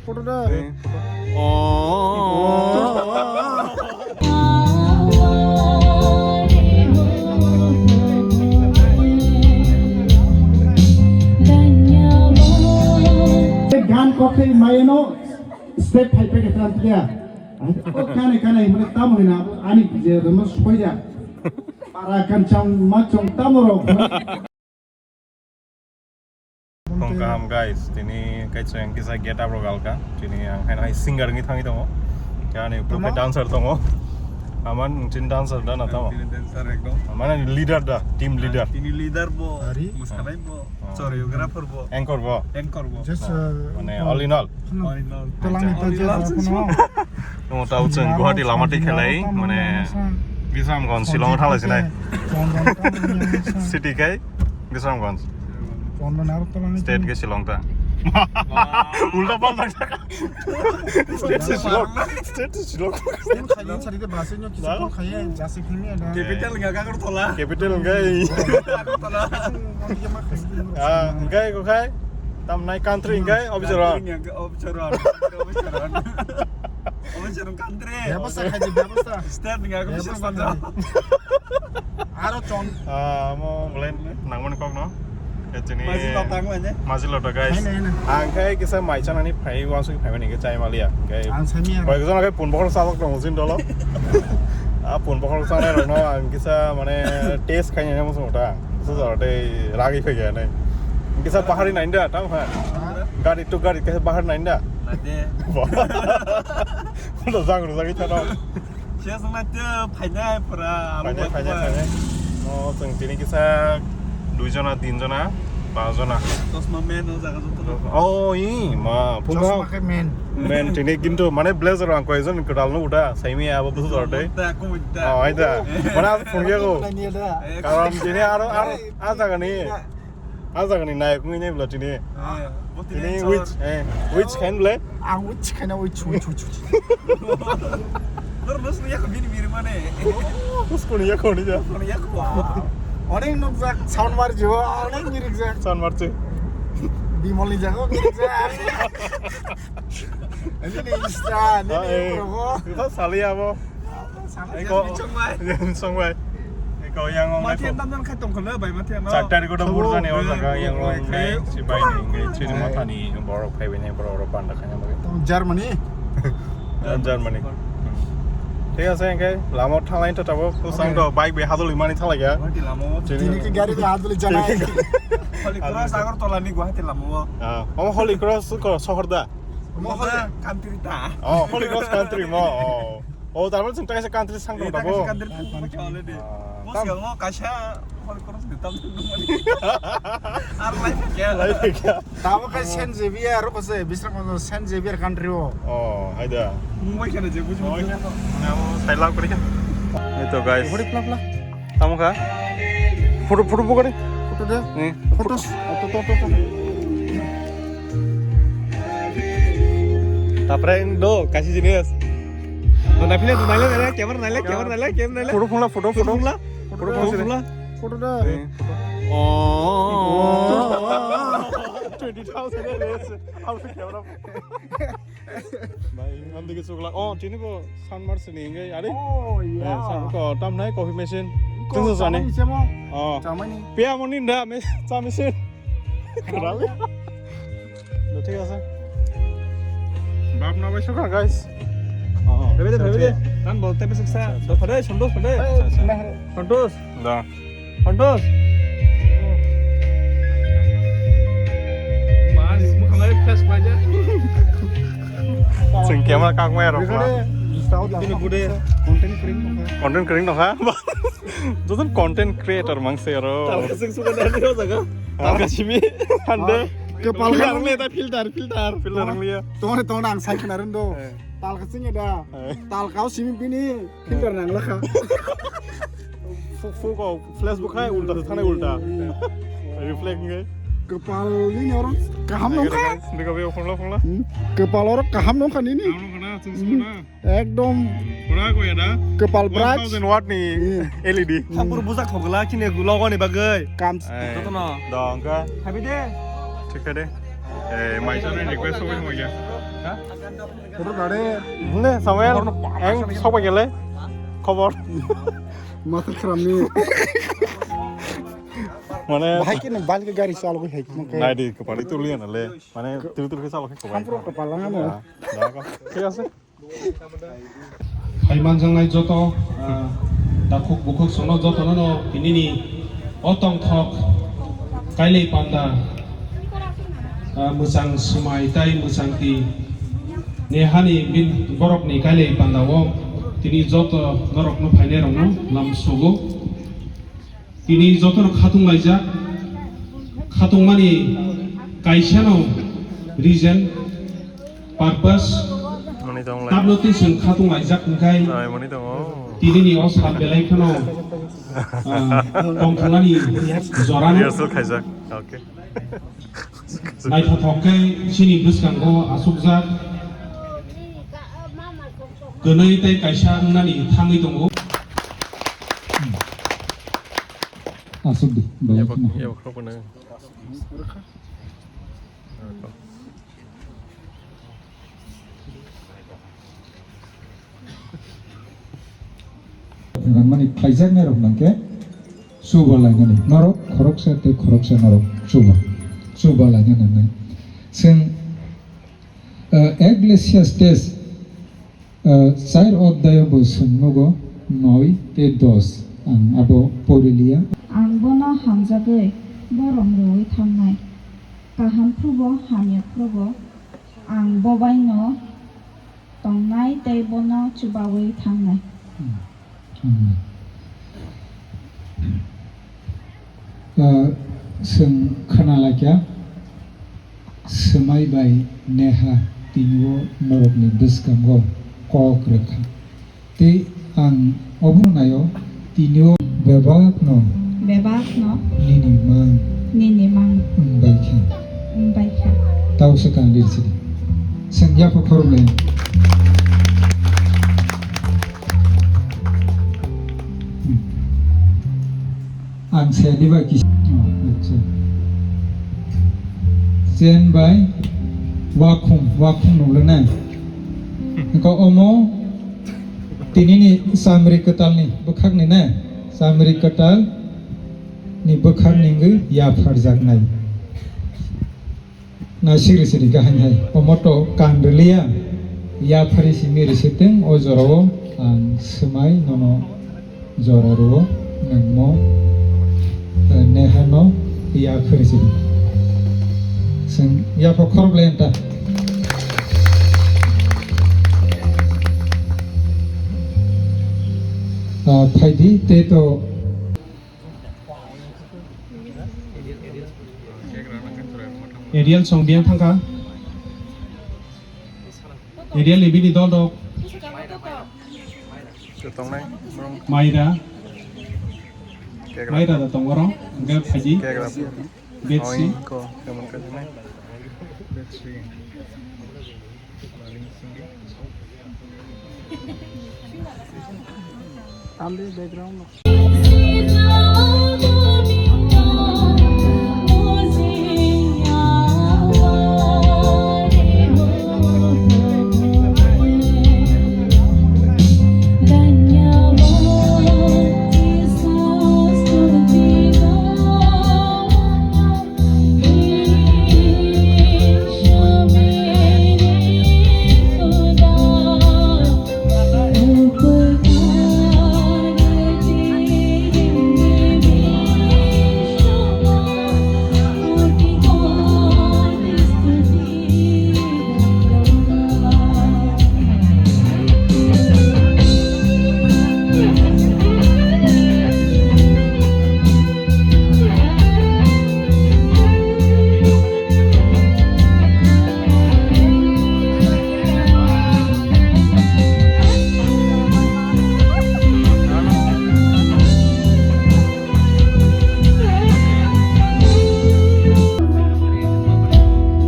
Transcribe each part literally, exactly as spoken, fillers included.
Photo da. Gan kothai mayano step hai peke tram tiya. O kane kane himne tamo hina ani je rema soya. Para kan chang ma chang tamo ro. Phung kaham guys, tini kaisa ang kisa get up rok alka. Tini ang hai hai singer ngi thangwi tongo. Yani group dancer tongo. Aman tin dancer da na tamo. Tini dancer ekdom. Mana leader da, team leader. Tini leader bo, musanai bo, choreographer bo, anchor bo. Anchor bo. Just, uh, mane all in all. Tolang ni ta je phano. Tamo tao chwng Guwahati lama twi khelai, mane Bisramganj, Shillong thangla sinai. City kai Bisramganj. State ke Shillong ta. Ulta palta. State se Shillong. State se Shillong. Capital wngkha Agartala. Capital wngkha. Agartala. Ah, wngkha ko khai. Tam nai country wngkha Obichara. Obichara. Obichara. Obichara country. Bebasta khaidi, bebasta. State wngkha ko Bisramganj. Aro chon. Ah, mo blen nangmani kok no. Chini Maji Lota ang mane. Maji Lota guys. Hai, hai, hai. Ang khai kisa mai chanani phai wansuk phai mani ke chai malia. Ang sami ang. Koi jona khai pun bokhor salok tong jin dolo. A pun bokhor sanai rok no ang kisa mane test khai ne mo sota. Kisa jora tei ragi khai ya nai. Kisa bahari nai da tang ha. Gari to gari kisa bahari nai da. Nade. Udah jang udah jang kita tau. Siya sangna te phainai pura alo phainai, phainai, phainai. No, chwng tini kisa dui jona, tin jona, pas jona. Chosma men o jaga joto no. Oh, i ma, phunga. Chosma khe men. Men tini kintu mane blazer ang koi jon kwtal no uda, saimi abo busu jor dei. Ta, kumui ta. Oh, ai da. Mana phunga ko. Karon tini aro, aro, a jaga ni. A jaga ni nayok wngwi nai bwla tini. Tini which, eh, which khain bwle? Ang which khaina which, which, which, which. Nor nus ni yak bini bini mane. Uskuni yak honi ja. Nor yak. Onek nukjak sound mar jo, onek mirik jak. Sound mar che. Bimol ni jago mirik jak. Ani ni Insta, ani ni progo. Kita sali abo. Eko, songbai. Eko yang ong. Mathian tam jan khai tong kholo bai mathian no. Chak tari ko da burja ni ong jaga yang ong nai. Si bai ni ngai chini matha ni borok phai bai ni borok ro panda khanya bai. Tong Germany. Germany. Thik ase, engke lama thalai ta tabo kusang to bike bai hadoli mani thalai ya. Tini ki gari bai hadoli janai. Holy Cross Agartala ni Guwahati lama o. Ah, Holy Cross ko sohor da. Mo Holy Country ta. Oh, Holy Cross Country mo. Oh. Oh, tar mane chwng kaisa country sang tong tabo. Country tong tabo already. Mo siang mo kaisa Holy Cross ni tam tong mani. Ar lai kya? Lai kya? Tabo kai Saint Xavier ro kose Bisramganj Saint Xavier country o. Oh, haida. Mumbai kana je buji. Namo sai lab kori kya? Ito guys. Bori pla pla. Tamo kha? Photo, photo bo kare? Photo de? Ni. Photos. To, to, to, to. Tapre do, kasi jinis. Do naphile, do naile, naile, camera naile, camera naile, camera naile. Photo phungla, photo, photo. Photo phungla. Photo phungla. Photo da. Ni. Oh. Twenty thousand. How the camera? Bai, ang digi suglak. Oh, tini bo Sunmart sini hingai, are? Oh, yeah. Sam ko tam nai coffee machine. Ko tungsa sani. Chamani semo. Oh. Chamani. Pia moni da me, cha machine. Kerali. Do thik ase. Bap na bai sukha, guys. Oh. Bebe de, bebe de. Tan bolte be suksa. Do phade, Santosh phade. Santosh. Da. Hondos. Chwng camera kakmaya rok ma. Content creator nokha. Joton content creator mangse aro. Talka sing suka nani o jaga. Talka simi. Hande. Kepal filter nang le ta filter, filter. Filter nang liya. Tone tone ang sai khna rendo. Talka sing da. Talka o simi bini. Filter nang lakha. Fu-, fuko flash bo khai ulta se thanai ulta. Reflect ngai. Kepal ni oro kaham nongkha. Bega bega phongla phongla. Hmm. Kepal oro kaham nongkha nini. Kaham nongkha na, chwng sukha na. Hmm. Ekdom. Pura ko ya da. Kepal bright. One thousand watt ni L E D. Thapur bujak khogla kine logo ni bagwi. Kam. Jotono. Dong ka. Habi de. Thik kha de. Eh, mai chani request sokoi sokoi ya. Ha? Photo kare. Ne, Samuel, eng sokoi gele. Khobor. Masa kramni. Mane bahai khe nang balke gari chalo hai. Nai di, kepala itu lian le. Mane, tu tu ke chalo ke. Sampro kepala ngano. Ya, ya, kok. Thik ase. Hai manjaknai joto, ah, takhuk bukhuk sono jotono no tinini o tongthok kailai panda, ah, mwchang swmai tai mwchang ti ni hani bin borokni kailai panda o tini joto norokno phainai rokno lam sugo. Tini jotono khatung laijak, khatungmani kaisano reason, purpose, Mani tong lai. Tablo twi chwng khatung laijak hwnkhe Ai, mani tong, oh. Tinini o sal belai kheno, ah, tongthoknani jorano Rehearsal khaijak. Okay. Naithothok khe chini bwskango achukjak kwnwi tei kaisa wngnani thangwi tongo. Aswk di, bayar Yabok, kheno. Yabok rok no. Mani khlaijaknai rok nangkhe chuba lainani. Norok khoroksa tei khoroksa norok chuba, chuba laina nangnai. Chwng, eh, Ecclesiastes, eh, char odhyayo bo chwng nugo noi tei dos. Ang abo poriliya. Ang bono hamjagwi borom rwui thangnai. Kaham phrubo hamya phrubo ang bo baino tongnai tei bono chubaui thangnai. Hmm. Hmm. Ah, chwng khna laikha, swmai bai Neha tini o norokni bwskango kok rwkha. Tei ang obono naio, tini o bebakno Bebakno nini mang nini mang wng bai kha. Wng bai kha. Tau se kang lir sidi. Chwng yapha khoroknwi. Hmm. Ang se diba kis-, oh, acha. Chen bai wakhung, wakhung nunglo na. Engkho omo Tinini chamri kwtalni bwkhakni na, chamri kwtal ni bwkhakni wngwi yapharjaknai. Na siri siri kaham hai, omo to kan rwliya, yaphari simi rwswi tong, o jorao ang swmai nono jora rwo, nwngmo, eh, Nehano yaphari siri. Chwng yapha khorok lai ta. Ah, phaidi tei to. Ariel song biang thangkha. Ariel ni bini dol dok. Tongnai. Maira. Kegra. Maira da tong oro. Hingke phaidi. Kegra. Betsi. Oing ko, kemon ka jinai? Betsi. Tambe background no.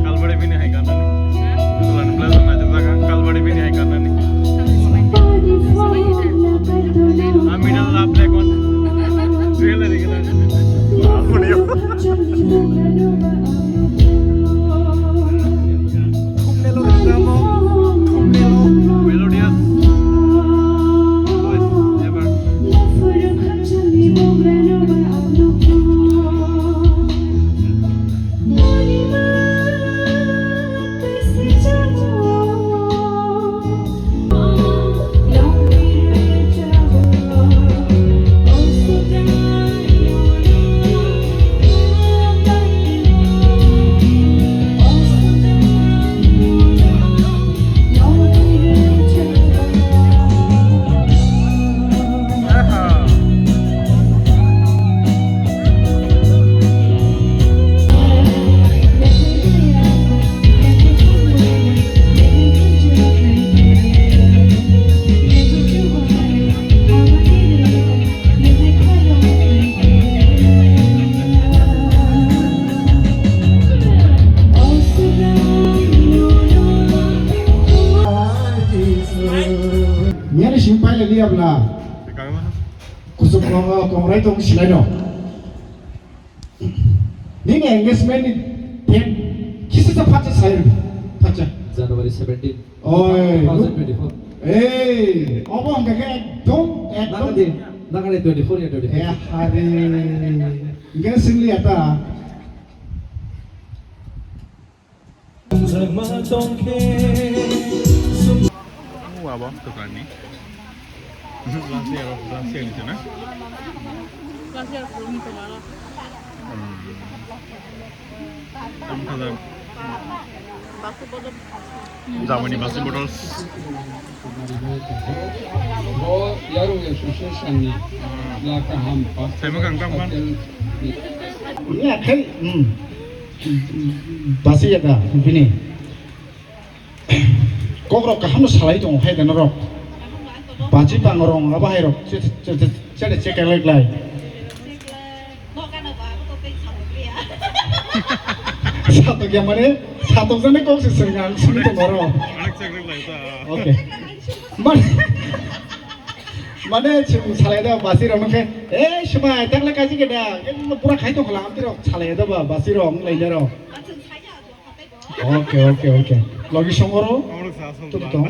Kalbari bini hai ganani. Tulan blazon na jabra kan, kalbari bini hai ganani. Ami dah lap lekon. Trailer ini kan. Ampun yo. Yabla. Kusuk kong-, kongrai tong silai no. Nini engagement ni date kisa sa phacha sai. Phacha. January seventeen, Oi. two thousand twenty-four. Ei, obo hwnkha khe ekdom, ekdom. Nangani, nangani twenty-four ya twenty-five. Eh, hari. Hwnkhe singli ata. Abo dokanni. Glass ni aro, glass ni aro na? Glass ni aro, glass ni aro. Hmm. Tamo kha jak. Jamani basi bottle. Bo Yarung Association ni la kaham. Saima kang tamo kha? Ya, khai, hmm. Basi ya da, bini. Kokrok kaham no salai tongo hai da norok. Baji pangrong abo hai rok che, che, che, che, che, che, kelai klai. Satok ya mane, satok jani kok se swngang simi tongo ro. Onek chakri lai ta. Okay. Mane, mane chwng salai da basi rok nokhe, "Eh, swmai, takle kaji ke da, pura khai tong khala," amtwi rok salai da ba, basi rok, wng lai da rok. Okay, okay, okay. Logi songoro. Amrok sa song tuk tong.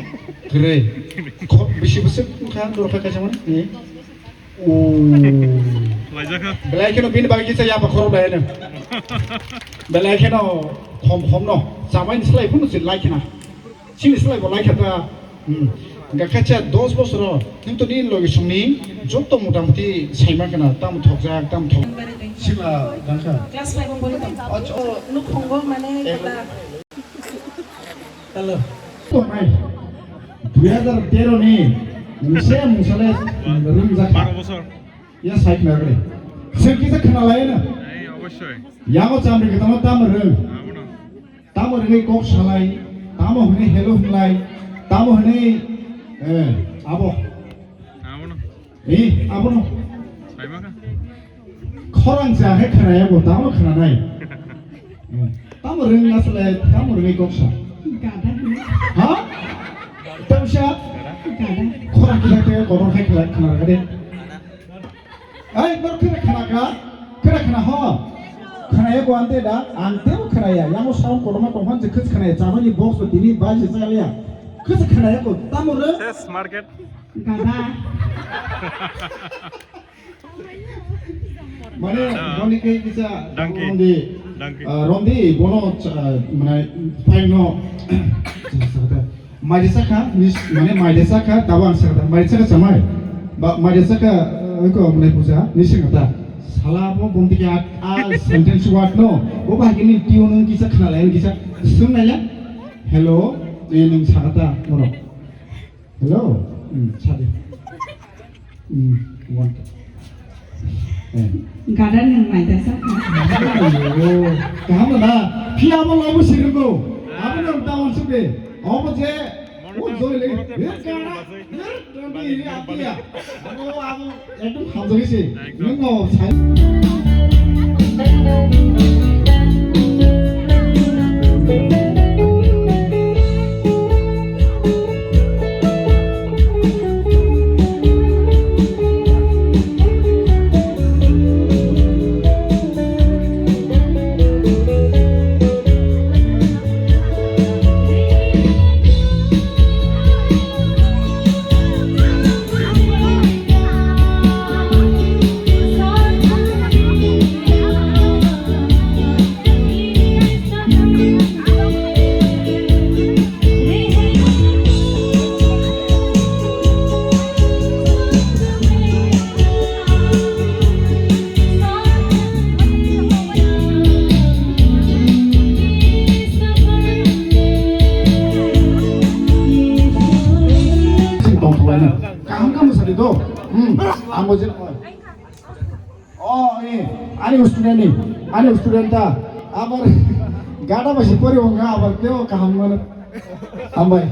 Kre. Kho, bisi bisi kha, dor kha kaisa mane? Eh. O. Laijak kha. Belai kheno bini bagwi kisa yaba khoro belai no. Belai kheno khom khom no. Chamai ni slai phunu si lai khna. Chini slai bo lai kha ta. Hmm. Hingkha khacha dos bosoro, kintu nini logi songni joto motamuti saima kana, tamo thokjak, tamo thok-, sila dangkha. Class five o pori tong. Acha. O, nukhungo mane kata. Hello. Tongnai. Dui hajar tero ni mungsa mungsale ringjak. Baro bosor. Ya sai khna gre. Sir kisa khna lai na. Ei, obossoi. Yago chamri kitama tamo rung. Abono. Tamo rwgwi kok salai, tamo hwnwi hello hwnlai, tamo hwnwi, eh, abo. Abono. Eh, abono. Saima kha. Khorang cha he khwnaya bo, tamo khwnanai. Eh, tamo rwngna salai, tamo rwgwi kok sa. Gada hwnwi. Ha? Tamo sa? Gada. Khorang kisa khe kotor khai khwlai khwna rwgade. Ai, bor khena khena ka? Khena khena ho. Khena ya ko ante da, ante bo khena ya. Yang o sound kotorma tong phan je khis khena ya. Chama ni box bo tini bai se chaya. Khis khena ya ko. Tamo re? Ses market. Gada. Mane, ah, Roni ke kisa Donkey. Rondi, Donkey. Ah, Rondi, bono, ah, mane, fine no. Mairisa kha, nis-, mane mairisa kha, tabo ang sakha, mairisa kha chamai. Ba, mairisa kha, eh, ko mane puja, ni sing ta. Sala bo bom tiki a, a sentence word no. Bo ba kini tio no kisa khna lai, kisa sung lai la. Hello, e nung sakha ta, moro. Hello, hmm, sadi. Hmm, one. Eh. Gada nwng mai da sa kha. Ayo, kaham da. Phi abo lobo sirgo. Abo no ta on suke. Abo je, o joi le. Eh, gada. Eh, gada, eh, apiya. Abo, abo, ekdom hamjagwi se. Ekdom. Nwng o sai. Kaham kamu sadi to. Hmm. Amo je. Oh, eh, ani student ni, ani student ta, abar gada basi pori wongkha, abar teo kaham mano. Hambai.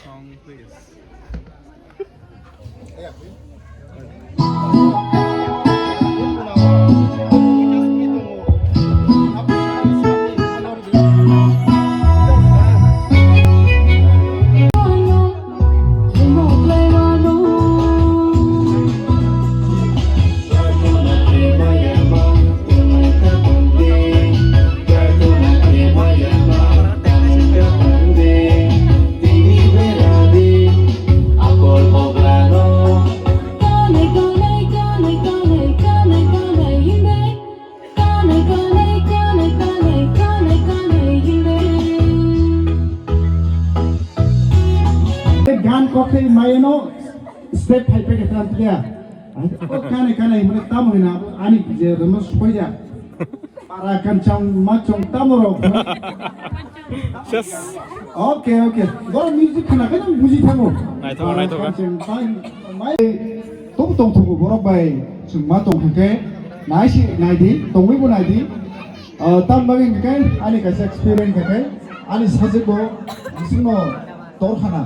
Song, please. Gan kothai mayano step hai peke tram tiya. O kane kane himne tamo hina ani je remo soya. Para kanchang machang tamo rok. Ses. Okay, okay. Boro music khna khe nang buji thango. Naithok, naithok. Para kanchang bai, bai. Tong tong thugo borok bai chwng ma tong hwnkhe nai si nai di, tongwi bo nai di. Ah, tam bagwi hwnkhe ani kaisa experience hwnkhe ani sajwk bo bisingno tor khana.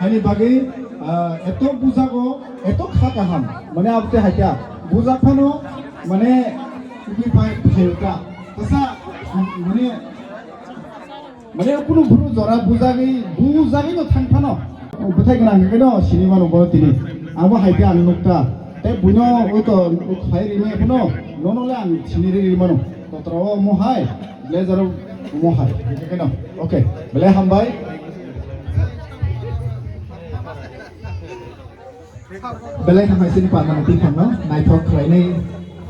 Ani bagwi, ah, eto bujago, eto kha kaham. Mane abte haikha bujak phano mane ubi pai phailta. Tasa mane Mane kunu buru jora bujagwi, bujagwi no thang phano. Bwthai gwnang hwnkhe no sini mano bo tini. Abo hai khe ang nukta. Tei buino oi to khlai rimi phano nono le ang sini ri mano. Kotra o omo hai, blazer o omo hai. Hwnkhe no. Okay. Belai hambai. Belai hambai sini panani tiphangno naithok khlainai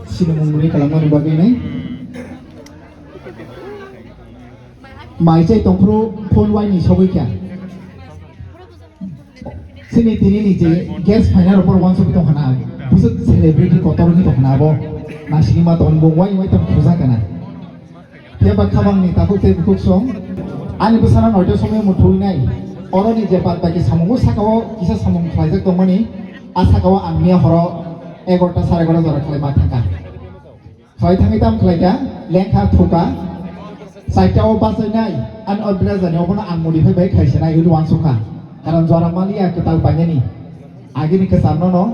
sini mungmuni kalangmani bagwi nai. Mai chai tongphuru phone waini sogwi kha. Sini tini ni je guest phaina rok borok wansugwi tongkha na. Bwswk celebrity kotor wngwi tongkha na abo. Naisingni ma tongmani bo wai wai tong khujak kana. Phiya ba khabangni takhuk tei bukhuk song. Ani bwsano noito somoi muthungnai. Oroni je bad baki samungo sakao kisa samung khlaijak tongmani. A sakao ang miya horo egarota sare egarota jora khlai ma thangkha. Khlai thangwi tam khlai kha, lengkha thuka. Saita o bachainai, ani o blazer ni obono ang modify bai khlai sinai hwnwi uansukha. Karon jora maliya kwtal painani. Agini kwcham no no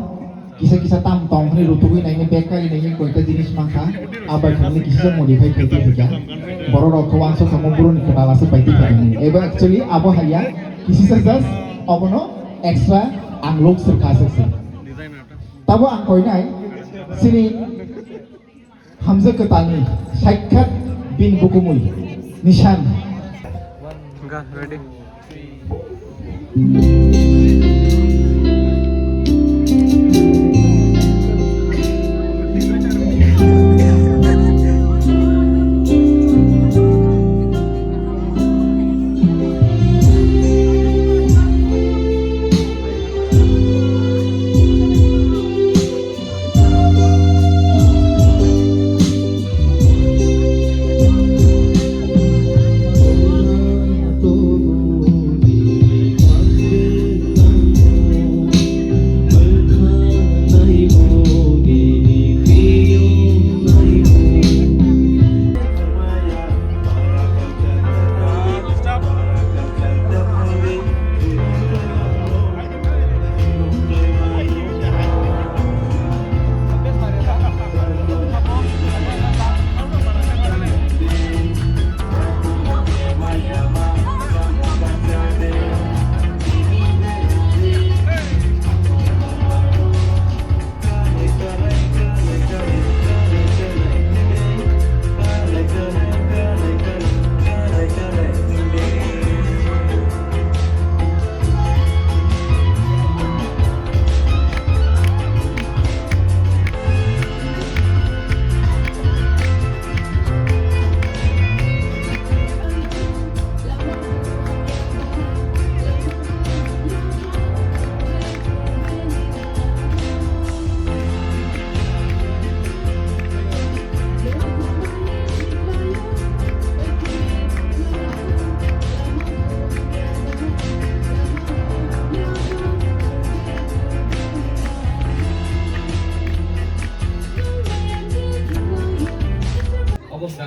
kisa kisa tam tong hwnwi rutugwi naini bag kari naini koita jinis mankha. A bai thangwi kisa modify khlai twi kha. Borok rok khe uansukha mo buro ni kwtal aswk bai twi kha. Ebo actually abo haiya kisa just obono extra ang look sir kha aswk se. Tabo ang koinai sini Hamjak kwtalni saikhat bini bukumui Nishan. Ga, ready.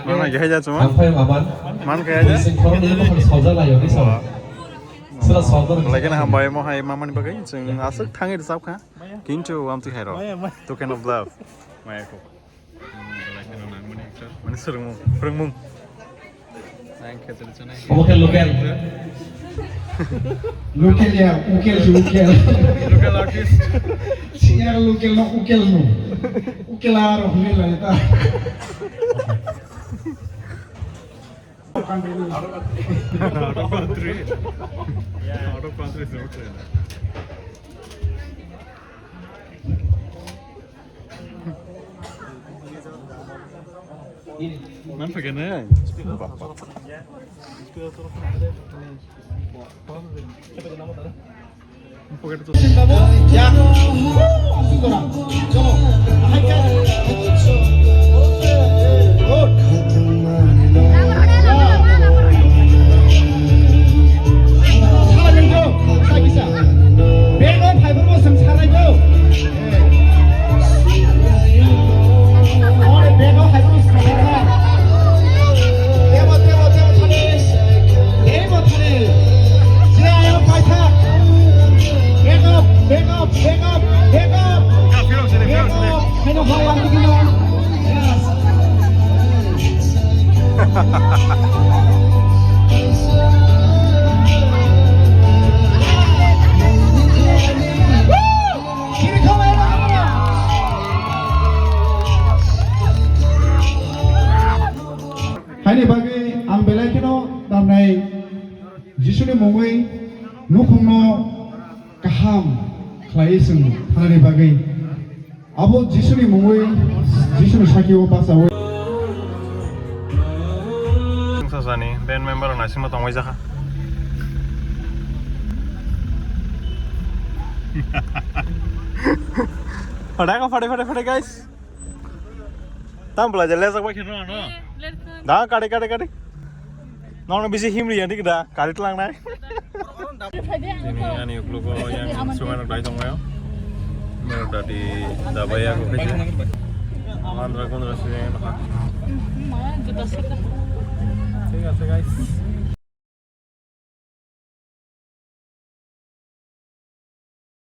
Mana gaya aja cuma. Sampai maban. Man gaya aja. Bising korang ini bukan saja lah ya, ini salah. Salah saja. Lagi na hambai mo hai mamani bagai, chwng aswk thangwi rwchapkha. Kintu amtwi hai rok. Maya, maya. Token of love. Maya ko. Mani swrwngmung, phwrwngmung. Obo khe local. Local ya, ukel se ukel. Local artist. Siya local no ukel no. Ukel aro hwnwi lai ta. Out of country. Out of country is not there. Man pakai ne? Pocket Haini bagwi ang belai kheno damnai Jisuni mungwi nukhungno kaham khlaiwi chwng thanani bagwi. Abo Jisuni mungwi, Jisuni sakio bachaui. Sasani band member rok naisingma tongwi jakha. Phadai kha, phadai, phadai, phadai, guys. Tam bwlai je lejak bai kheno ano. Da kari, kari, kari. Nono bisi himri ya dik da, kari tlang nai. Sini ani uklugo yang suka nak dai tongmayo. Mero tadi dabaya ko kece. Mandra kondra sini. Thik ase, guys.